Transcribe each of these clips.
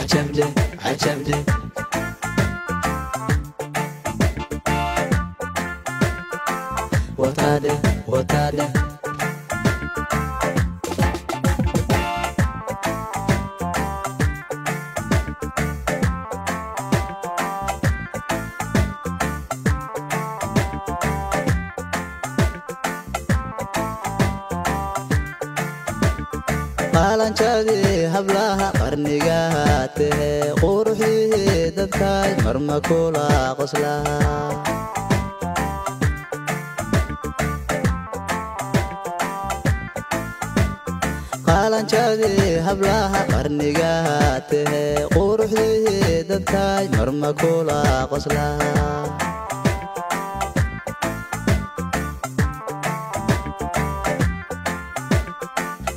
Cajabde, cajabde. Watade, watade. Qalanjadii hablaha qarnigaha tahe, quruxdii dadkay marma kula qoslaha. Qalanjadii hablaha qarnigaha tahe, quruxdii dadkay marma kula qoslaha.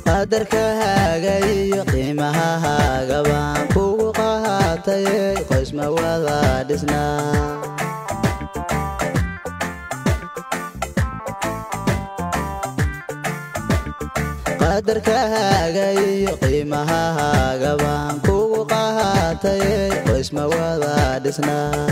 Qadarkahaaga iyo qiimahahaaga baan kugu qahatayey, qoysma wada dhisnaa. Qadarkahaaga iyo qiimahahaaga baan kugu qahatayey, qoysma wada dhisnaa.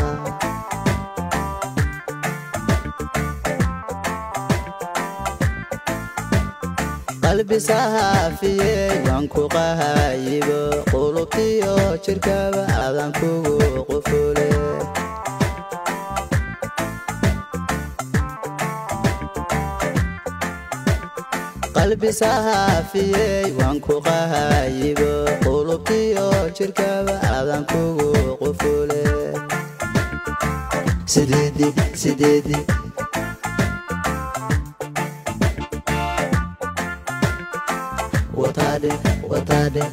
Qalbi sahaafiyey waan ku qahayibo, qulubtiyo jirkaba adan kugu qufule. Qalbi sahaafiyey waan ku qahayibo, qulubtiyo jirkaba adan kugu qufule. Sideedi, sideedi. Watade, watade.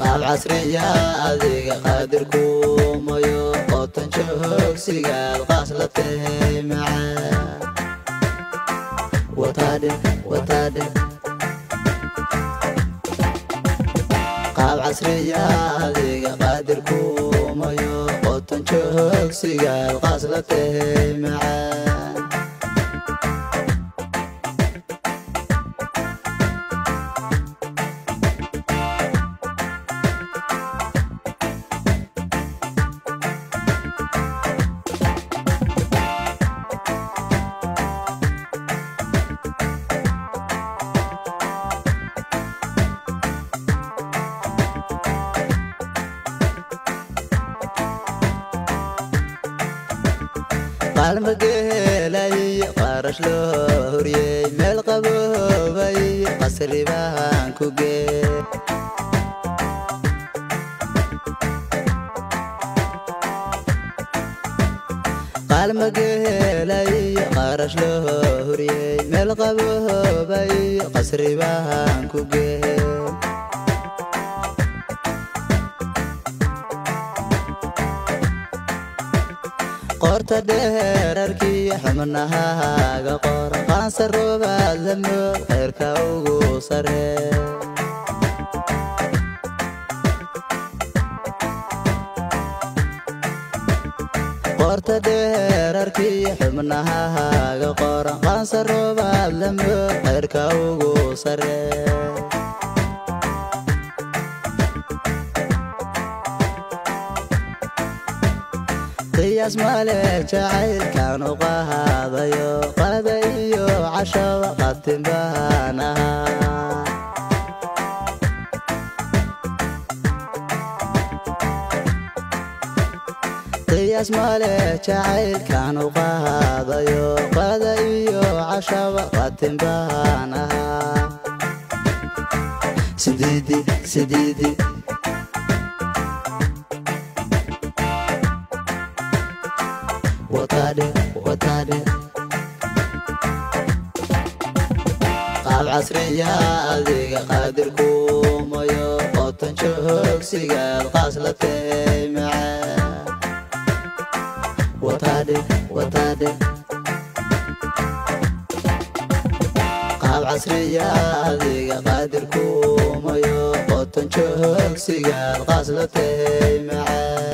Qaab casriya adiga qaadir kumayo, qotanjo hoogsigaad qaas la tahay macaa. Watade, watade. Qaab casriya adiga qaadir kumayo, qotanjo hoogsigaad qaas la tahay macaa. Qaalmageelay qarash loo horiyey, meel qaboobay qasri baan ku gee. Qaalmageelay qarash loo horiyey, meel qaboobay qasri baan ku gee. Qorta dheerarkii xubnahaaga qor, qaansa roobaad la mood khayrka ugu saree. Qorta dheerarkii xubnahaaga qor, qaansa roobaad la mood khayrka ugu saree. Qiyaas male jacaylkaan u qaadayo, qada iyo cashaba qatin baan ahaa. Qiyaas male jacaylkaan u qaadayo, qada iyo cashaba qatin baan ahaa. Sideedi, sideedi. Watade, watade. Qaab casriya adiga qaadir kumayo, qotanjo hoogsigaad qaas la tahay macaa. Watade, watade. Qaab casriya adiga qaadir kumayo, qotanjo hoogsigaad qaas la tahay macaa.